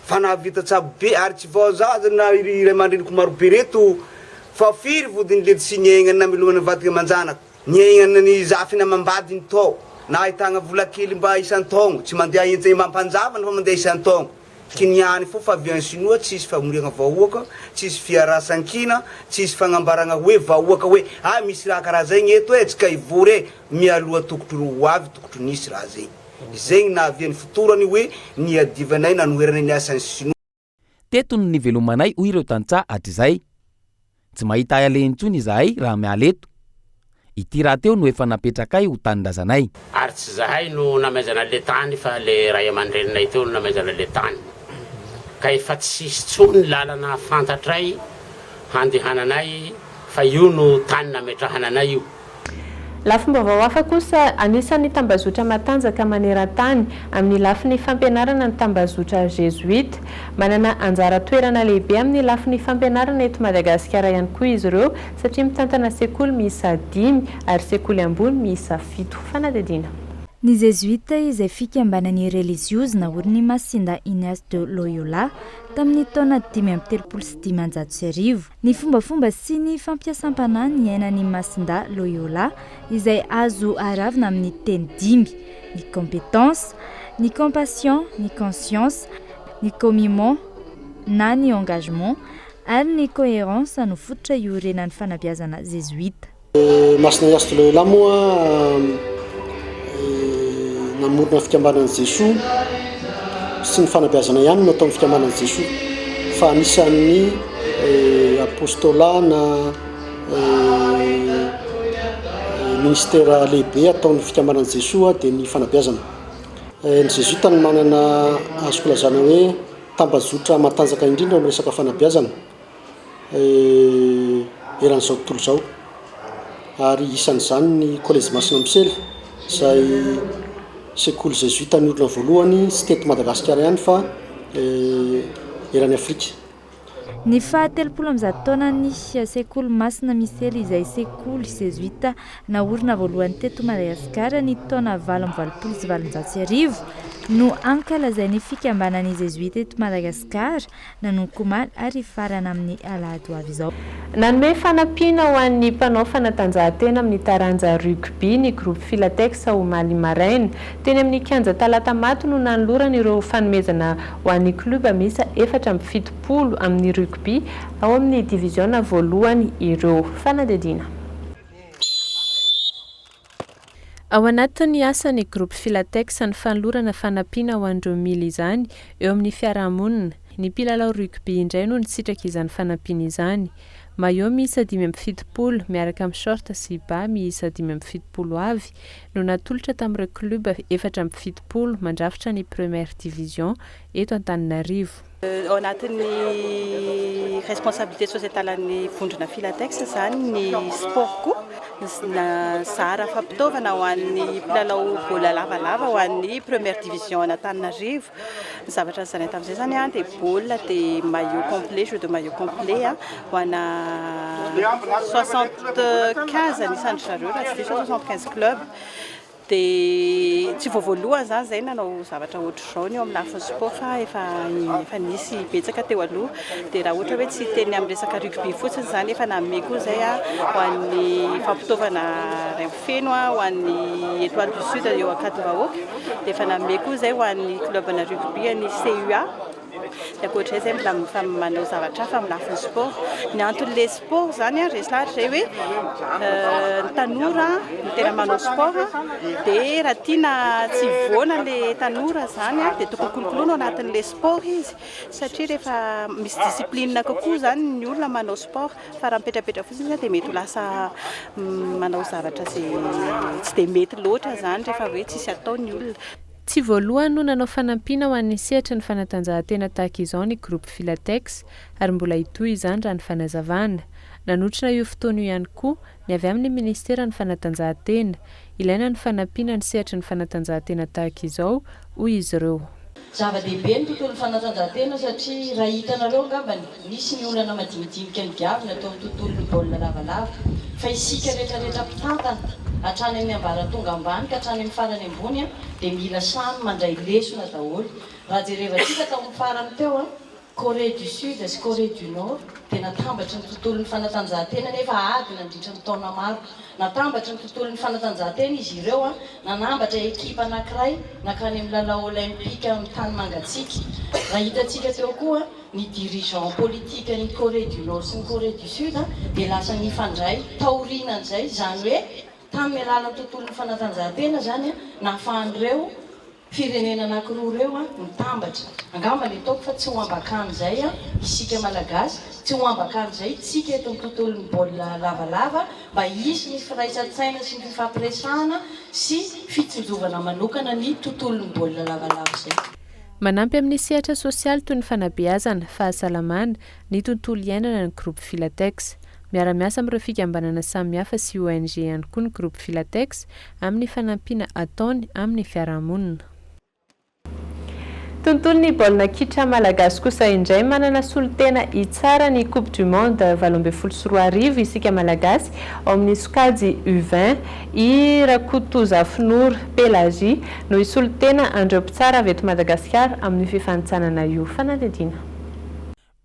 fa nahavita tsabo be ary tsy vao za na ry ray aman-dreniko marobe reto fa firy vodiny letisia niaignany namelomana vadiny aman-janaka. Niaignana ny zafiny amam-badiny tao, na ahitagna vola kely mba isan-taogno, tsy mandeha enjehina mampanjavana fa mandeha isan-taogno. Kiniany fo fa avy any Sinoa tsisy famoriagna vahoaka, tsisy fiarasan-kina, tsisy fagnambaragna hoe vahoaka hoe ah misy raha karaha zegny eto e, tsika hivory e, mialoha tokotry ro ho avy tokotry nisy raha zegny. Zegny nahavian'ny fotorany hoe niadivanay nanoheranay ny asan'ny Sinoa. Teto no nivelomanay hoy ireo tantsaha hatrizay. Tsy mahita aleha intsony izahay raha miala eto. Ity rahateo no efa napetrakay ho tanindrazanay. Ary tsy zahay no namaizana le tany fa le ray aman-dreninay teo no namaizana le tany. Ka efa tsisy tsony lalana fantatray handehananay fa io no tany nametrahana anay io. Lafim-baovao hafa kosa, anisan'ny tambazotra matanjaka maneran-tany amin'ny lafiny fampianarana ny tambazotra Jesuite. Manana anjara toerana lehibe amin'ny lafiny fampianarana eto Madagasikara ihany koa izy ireo satria mitantana sekoly miisa dimy ary sekoly ambony miisa fito. Fanadihadiana. Ny Zezoita izay fikambanan'ny relijiozy naorin'i Masindahy Ignace de Loyola tamin'ny taona 1535. Ny fombafomba sy ny fampiasam-panahy niainan'i Masindahy Loyola izay azo aravina amin'ny teny dimy, ny compétence, Ny compassion, ny conscience, ny commitment na ny engagement ary ny cohérence no fototra iorenan'ny fanabeazana zezoita. Masina Ignace de Loyola moa namorona ny fikambanan'i Jesoa, tsy ny fanabeazana ihany no ataon'ny fikambanan'i Jesoa fa anisan'ny apostolat na ministera lehibe ataon'ny fikambanan'i Jesoa dia ny fanabeazana. Ny Zezoita no manana azoko lazaina hoe tambajotra matanjaka indrindra amin'ny resaka fanabeazana eran'izao tontolo izao ary isan'izany ny Kolejy Masina Misely izay sekoly zezoita niorina voalohany tsy teto Madagasikara ihany fa eran'i Afrika. Ny faha 130 taonan'ny Sekoly Masina Misely izay sekoly zezoita naorina voalohany teto Madagasikara ny taona 1888 no ankalazain'ny fikambanan'ny zezoita eto Madagasikara nanomboka omaly ary hifarana amin'ny alahady ho avy izao. Nanome fanampiana ho an'ny mpanao fanatanjahantena amin'ny taranja rugby ny groupe Filatex omaly maraina. Teny amin'ny kianja Talatamaty no nanolorany ireo fanomezana ho an'ny klioba miisa 74 amin'ny rugby ao amin'ny diviziona voalohany ireo. Fanadihadiana. Ao anatin'ny asan'ny Groupe Filatex ny fanolorana fanampiana ho an'ireo mila izany eo amin'ny fiarahamonina. Ny mpilalao rugby indray no nisitraka izany fanampiana izany. Maillot miisa 75 miaraka amin'ny short sy ba miisa 75 avy no natolotra tamin'ireo club 74 mandrafitra ny Première Division eto Antananarivo. Ao anatin'ny responsabilité sociétale-n'ny vondrona Filatex izany ny sport koa. Nizara fampitaovana ho an'ny mpilalao baolina lavalava ho an'ny première division an'Antananarivo. Ny zavatra nozaraina tamin'izay izany dia baolina dia maillot complet, jeu de maillot complet ho ana 75 anisan'ny zareo raha tsy diso aho, 75 clubs. Dia tsy vao voalohany izany izahay nanao zavatra ohatr'izao ny eo amin'ny lafiny sport fa efa efa nisy betsaka teo aloha. Dia raha ohatra hoe tsy hiteny amin'ny resaka rugby fotsiny izany efa nanome koa izay ho an'ny fampitaovana iray feno ho an'ny Etoile du Sud eo Ankadimbahoaka. Dia efa nanome koa izay ho an'ny club-na rugby an'ny CUA. Dia ankoatra izay mbola efa manao zavatra hafa amin'ny lafiny sport. Ny anton'ilay sport izany an, resy lahatra izay hoe ny tanora no tena manao sport dia raha tiana tsy hivoana ilay tanora izany an, dia tokony kolokoloina ao anatin'ilay sport izy satria rehefa misy discipline kokoa izany ny olona manao sport fa raha mipetrapetra fotsiny izy dia mety ho lasa manao zavatra izay tsy dia mety loatra izany rehefa hoe tsisy atao ny olona. Tsy voalohany no nanao fanampiana ho an'ny sehatry ny fanatanjahantena tahaka izao ny Groupe Filatex ary mbola hitohy izany raha ny fanazavana. Nanotrona io fotoana io ihany koa ny avy amin'ny minisiteran'ny fanatanjahantena. Ilaina ny fanampiana ny sehatry ny fanatanjahantena tahaka izao, hoy izy ireo. Zava-dehibe ny tontolon'ny fanatanjahantena satria raha hitanareo angambany, nisy ny olana madinidinika nodiavina teo amin'ny tontolon'ny baolina lavalava fa isika rehetrarehetra mpitantana hatrany amin'ny ambaratonga ambany ka hatrany amin'ny farany ambony dia mila samy mandray lesona daholo. Raha jerevantsika tao amin'ny farany teo, Corée du Sud sy Corée du Nord dia natambatry ny tontolon'ny fanatanjahantena nefa ady nandritra ny taona maro. Natambatry ny tontolon'ny fanatanjahantena izy ireo, nanambatra ekipa anankiray nankany amin'ny lalao Olaimpika amin'ny tany mangatsiaka. Raha hitantsika teo koa, ny dirigeants politiques-n'i Corée du Nord sy ny Corée du Sud dia lasa nifandray taorianan'izay, izany hoe tamin'ny alalan'ny tontolon'ny fanatanjahantena izany nahafahan'ireo Firenena anakiroa ireo mitambatra. Angamba ny ataoko fa tsy ho ambakan'izay isika Malagasy, tsy ho ambakan'izay tsika eto amin'ny tontolon'ny baolina lavalava mba hisy ny firaisan-tsaina sy ny fifampiresahana sy fitsinjovana manokana ny tontolon'ny baolina lavalava izay. Manampy amin'ny sehatra sosialy toy ny fanabeazana, fahasalamana, ny tontolo iainana ny Groupe Filatex. Miara-miasa amin'ireo fikambanana samihafa sy ONG ihany koa ny Groupe Filatex amin'ny fanampiana ataony amin'ny fiarahamonina. Tontolon'ny baolina kitra malagasy kosa indray manana solontena hitsara ny Coupe du monde 2018 isika Malagasy ao amin'ny sokajy U20. I Rakotozafinoro Pélagie no hisolo tena an'ireo mpitsara avy eto Madagasikara amin'io fifanintsanana io. Fanadihadiana.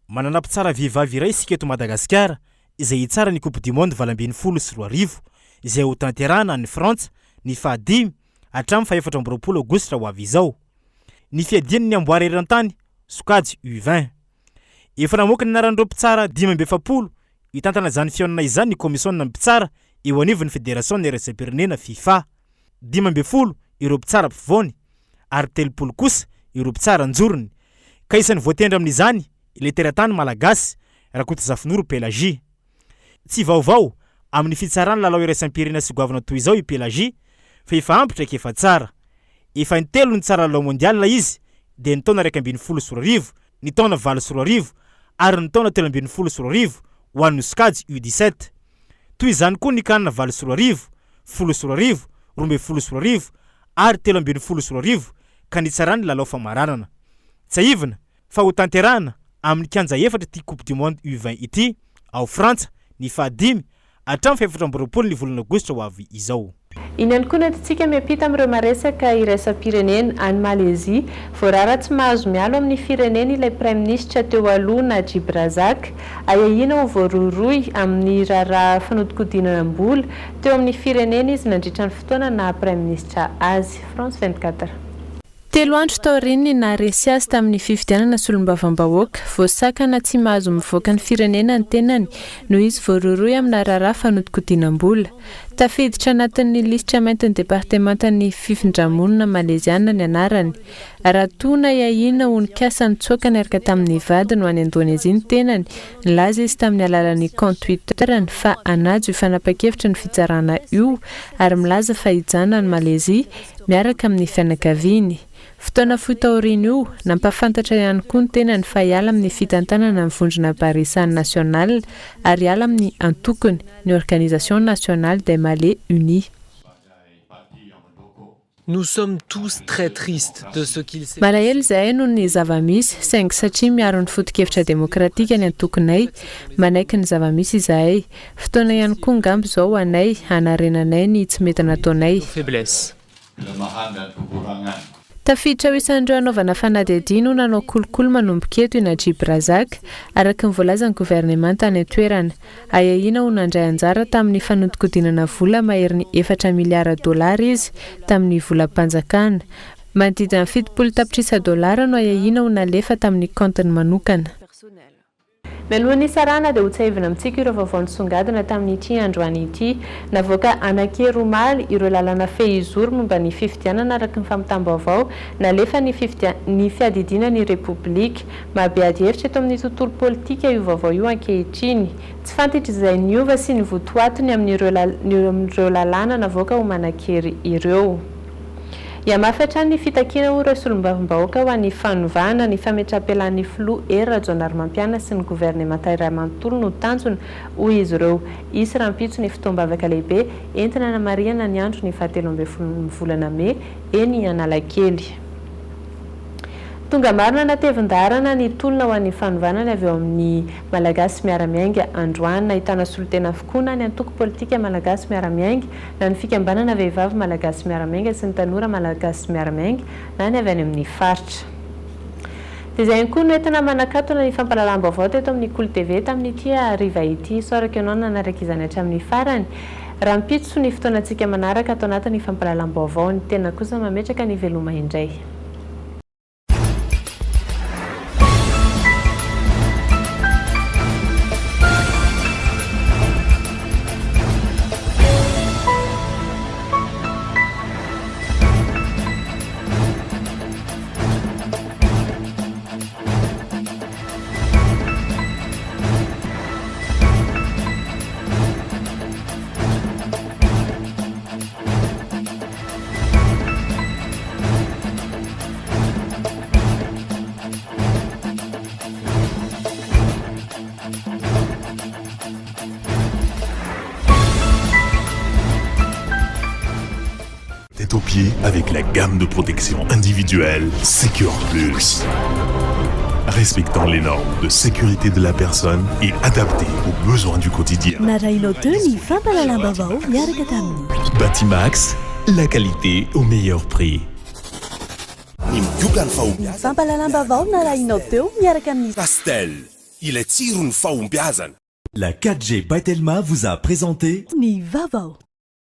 Manana mpitsara vehivavy iray isika eto Madagasikara izay hitsara ny Coupe du monde 2018 izay hotanterahana any Frantsa ny fahadimy hatramin'ny fahefatra amby roapolo aogositra ho avy izao. ny fiadiany ny amboara eran-tany sokajy U20. Efa namoaka ny anaran'ireo mpitsara 45 hitantana izany fihaonana izany ny kaomisionina mpitsara eo anivon'ny federasiona iraisam-pirenena Fifa. 15 ireo mpitsara mpivoany ary 30 kosa ireo mpitsara an-jorony ka isan'ny voatendry amin'izany ilay teratany malagasy Rakotozafinoro Pelagie. Tsy vaovao amin'ny fitsarana lalao iraisam-pirenena sy goavana toy izao i Pelagie fa efa ampy traikefa tsara. Efa intelo nitsara lalao mondial izy dia ny taona 2011, ny taona 2008 ary ny taona 2013 ho an'ny sokajy U 17. Toy izany koa ny can 2008, 2010, 2012 ary 2013 ka nitsarany lalao famaranana. Tsiahivina fa hotanterahana amin'ny kianja efatra ity Coupe du monde U20 ity, ao Frantsa, ny fahadimy hatramin'ny fahefatra amby 20 ny volana aogositra ho avy izao. Iny ihany koa no entintsika miampita amin'ireo maresaka iraisam-pirenena. Any Malezia, voarara tsy mahazo mialo amin'ny fireneny ilay praiminisitra teo aloha Najib Razak, ahiahiana ho voarohirohy amin'ny raharaha fanodikodinanam-bola teo amin'ny firenena izy nandritra ny fotoana naha praiminisitra azy. France 24. Telo andro taorian'ny naharesy azy tamin'ny fifidianana solombavambahoaka, voasakana tsy mahazo mivoaka ny firenena ny tenany noho izy voarohirohy amina raharaha fanodikodinam-bola. Tafiditra anatin'ny lisitra maintin'ny departemantan'ny fifindramonina Maleziana ny anarany. Raha toa nahiahiana ho nikasa nitsoaka niaraka tamin'ny vadiny ho any Indonezia ny tenany, nilaza izy tamin'ny alalan'ny kaonty Twitter-ny fa hanaja io fanapan-kevitry ny fitsarana io ary milaza fa hijanona any Malezia miaraka amin'ny fianakaviany. Fotoana fohy taorian'io, nampahafantatra ihany koa ny tenany fa hiala amin'ny fitantanana ny vondrona Barisan Nasional ary hiala amin'ny antokony, ny Organisation Nationale des Malais Unis. Nous sommes tous très tristes de ce qu'il s'est Malahelo izahay noho ny zava-misy, saingy satria miaro ny foto-kevitra demokratika ny antokonay, manaiky ny zava-misy izahay. Fotoana ihany koa angamba izao ho anay hanarenanay ny tsy mety nataonay. Tafiditra ho isan'ireo hanaovana fanadihadiana ho nanao kolikoly manomboka eto i Najib Razak, araka ny voalazan'ny governemanta any an-toerana. Ahiahiana ho nandray anjara tamin'ny fanodikodinana vola maherin'ny efatra miliara dolara izy tamin'ny volam-panjakana. Manodidina ny 70 tapitrisa dolara no ahiahiana ho nalefa tamin'ny kaontiny manokana. Mialohan'ny hisarahana dia hotsiahivina amintsika ireo vaovao nisongadina tamin'ity androany ity. Navoaka anankihery omaly ireo lalana fehizoro momba ny fifidianana araka ny fampitam-baovao nalefan'ny ny fiadidiana ny Repoblika. Mahabe adihevitra eto amin'ny tontolo politika io vaovao io ankehitriny. Tsy fantatra izay niova sy ny votoatiny amin'ireo lalàna navoaka ho manan-kery ireo. Hihamafy hatrany ny fitakiana hoy ireo solombavambahoaka ho an'ny fanovana ny fametraham-pialan'ny filoha Hery Rajaonarimampianina sy ny governemanta iray manontolo no tanjona, hoy izy ireo. Hisy rahampitso ny fotoam-bavaka lehibe entina hanamarihana ny andro ny fahatelo ambin'ny volana mey eny Analakely. Tonga maro nanatevin-daharana ny tolona ho an'ny fanovana ny avy eo amin'ny Malagasy Miara-Miainga androany. Nahitana solontena avokoa na ny antoko politika Malagasy Miara-Miainga, na ny fikambanana Vehivavy Malagasy Miara-Miainga sy ny Tanora Malagasy Miara-Miainga, na ny avy any amin'ny faritra. Dia izay ihany koa no entina manakatona ny fampahalalam-baovao teto amin'ny Kolo TV tamin'ity hariva ity. Isaorako ianao nanaraka izany hatramin'ny farany. Rahampitso ny fotoanantsika manaraka ato anatin'ny fampahalalam-baovao. Ny tena kosa mametraka ny veloma indray. Tête aux pieds avec la gamme de protection individuelle Secure Plus. Respectant les normes de sécurité de la personne et adaptée aux besoins du quotidien. Narahinao teo ny fampahalalam-baovao miaraka tamin'ny. Batimax, la qualité au meilleur prix. Ny migoka ny Ny fahombiazana. fampahalalam-baovao narahinao teo miaraka amin'ny. Castel, ilay tsiron'ny fahombiazana. La 4G by Telma vous a présenté. Ny vaovao.